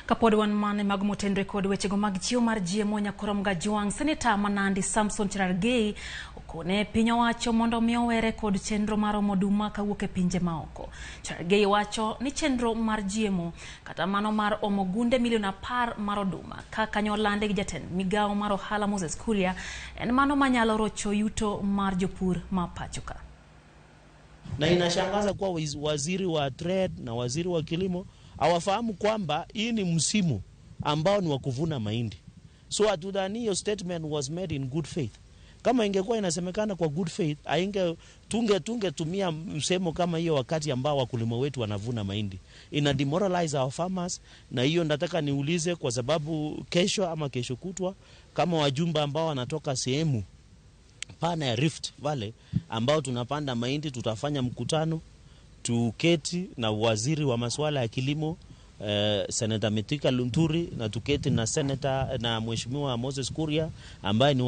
Kapod wan mane mag motenre kod wechego mag chiwo mar GMO Nyakorom Gajwang', Seneta ma Nandi Samson Cherargei okone piny owacho mondo omi owere kod chenro mar omo oduma kawuok e pinje maoko. Cherargei wacho ni chenro mar GMO kata mano mar omo gunde milion 10 mar oduma kaka nyolande gi jatend migawo mar ohala Moses Kuria en mano manyalo rocho yuto mar jopur ma pacho ka. Na inashangaza kuwa waziri wa trade na waziri wa kilimo hawafahamu kwamba hii ni msimu ambao ni wa kuvuna mahindi. So hatudhani hiyo statement was made in good faith. Kama ingekuwa inasemekana kwa good faith, ainge tungetumia msemo kama hiyo wakati ambao wakulima wetu wanavuna mahindi. Ina demoralize our farmers, na hiyo nataka niulize kwa sababu kesho ama kesho kutwa kama wajumbe ambao wanatoka sehemu pana ya Rift Valley ambao tunapanda mahindi, tutafanya mkutano tuketi na waziri wa masuala ya kilimo Senator Mithika Linturi, na tuketi na senator na Mheshimiwa Moses Kuria ambaye ni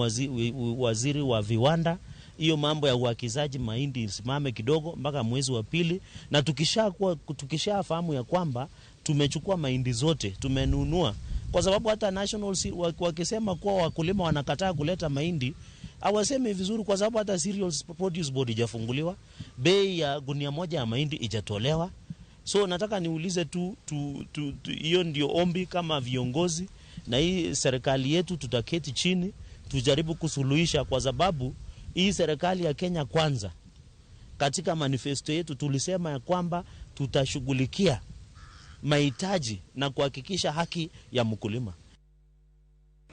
waziri wa viwanda. Hiyo mambo ya uakizaji mahindi isimame kidogo mpaka mwezi wa pili, na tukishafahamu ya kwamba tumechukua mahindi zote tumenunua, kwa sababu hata national wakisema kuwa wakulima wanakataa kuleta mahindi hawasemi vizuri, kwa sababu hata Cereals Produce Board ijafunguliwa, bei ya gunia moja ya mahindi ijatolewa. So nataka niulize tu hiyo ndio ombi kama viongozi na hii serikali yetu, tutaketi chini tujaribu kusuluhisha, kwa sababu hii serikali ya Kenya Kwanza katika manifesto yetu tulisema ya kwamba tutashughulikia mahitaji na kuhakikisha haki ya mkulima.